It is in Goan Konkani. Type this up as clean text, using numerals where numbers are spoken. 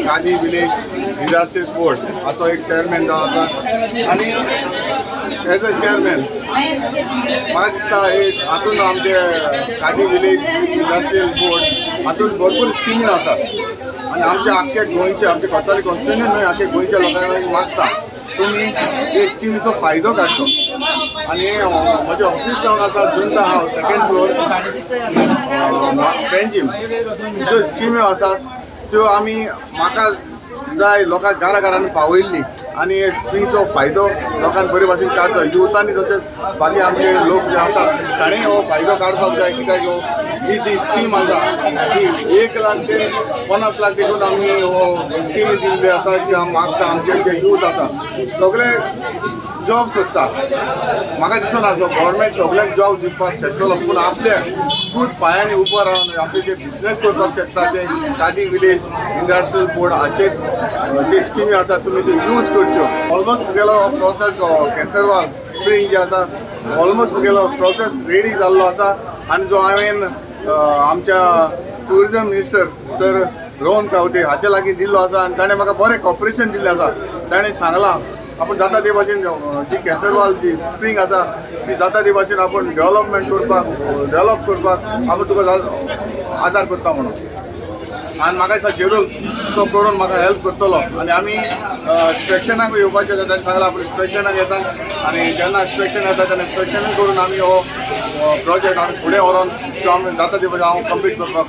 खादी विलेज इंडस्ट्रीज बोर्ड हाचो एक चेअरमॅन जावन आसा आनी एज अ चेअरमॅन म्हाका दिसता एक हातून आमचे खादी विलेज इंडस्ट्रियल बोर्ड हातून भरपूर स्किमी आसात आनी आमच्या आख्खे गोंयचे, आमचे कोतवाली कॉन्स्टिट्युएन्सी न्हय, आख्खे गोंयच्या लोकांक मागता, तुमी हे स्किमीचो फायदो काडचो. आनी म्हजें ऑफीस जावन आसा जुंता हावस, सेकंड फ्लोर, पेंजीम. ज्यो स्किम्यो आसात त्यो आमी म्हाका जाय लोकांक घरा घरांनी पावयल्ली आनी हे स्किमीचो फायदो लोकांक बरे भाशेन काडचो, युथांनी तशेंच बाकी आमचे लोक जे आसात ताणें हो फायदो काडपाक जाय, कित्याक हो ही जी स्कीम आसा ती 1 लाख ते 50 लाख देखून आमी हो स्किमी दिल्ली आसा की आमी मागता, आमचे जे यूथ आसा सगळे जॉब सोदता. म्हाका दिसना गव्हर्मेंट सगळ्यांक जॉब दिवपाक शकतलो, पूण आपल्या खूद पांयांनी उबो रावन आपले जे बिजनेस करपाक शकता ते खादी विलेज इंडस्ट्रियल बोर्ड हाचे जे स्किमी आसा तुमी त्यो यूज करच्यो. ऑलमोस्ट मुगेलो प्रोसेस, केसरवाल स्प्रींग जे आसा, ऑलमोस्ट मुगेलो प्रोसेस रेडी जाल्लो आसा. आनी जो हांवें आमच्या tourism minister sir Rohan Khaunte हाचे लागीं दिल्लो आसा आनी ताणें म्हाका बरें कॉपरेशन दिल्लें आसा. ताणें सांगलां, आपूण जाता ते भाशेन जी केसरवाल जी स्प्रींग आसा ती जाता ते भाशेन आपूण डेव्हलपमेंट करपाक, डेव्हलप करपाक आपूण तुका आदार करता म्हणून. आनी म्हाका दिसता जरूर तो करून म्हाका हेल्प करतलो. आनी आमी इन्स्पेक्शनाक येवपाचें आसा. ताणें सांगलां, आपूण इन्स्पेक्शनाक येता आनी जेन्ना इन्स्पेक्शन येता तेन्ना इन्स्पेक्शनूय करून आमी हो प्रोजेक्ट आमी फुडें व्हरोन तो आमी जाता ते भाशेन हांव कंप्लीट करपाक.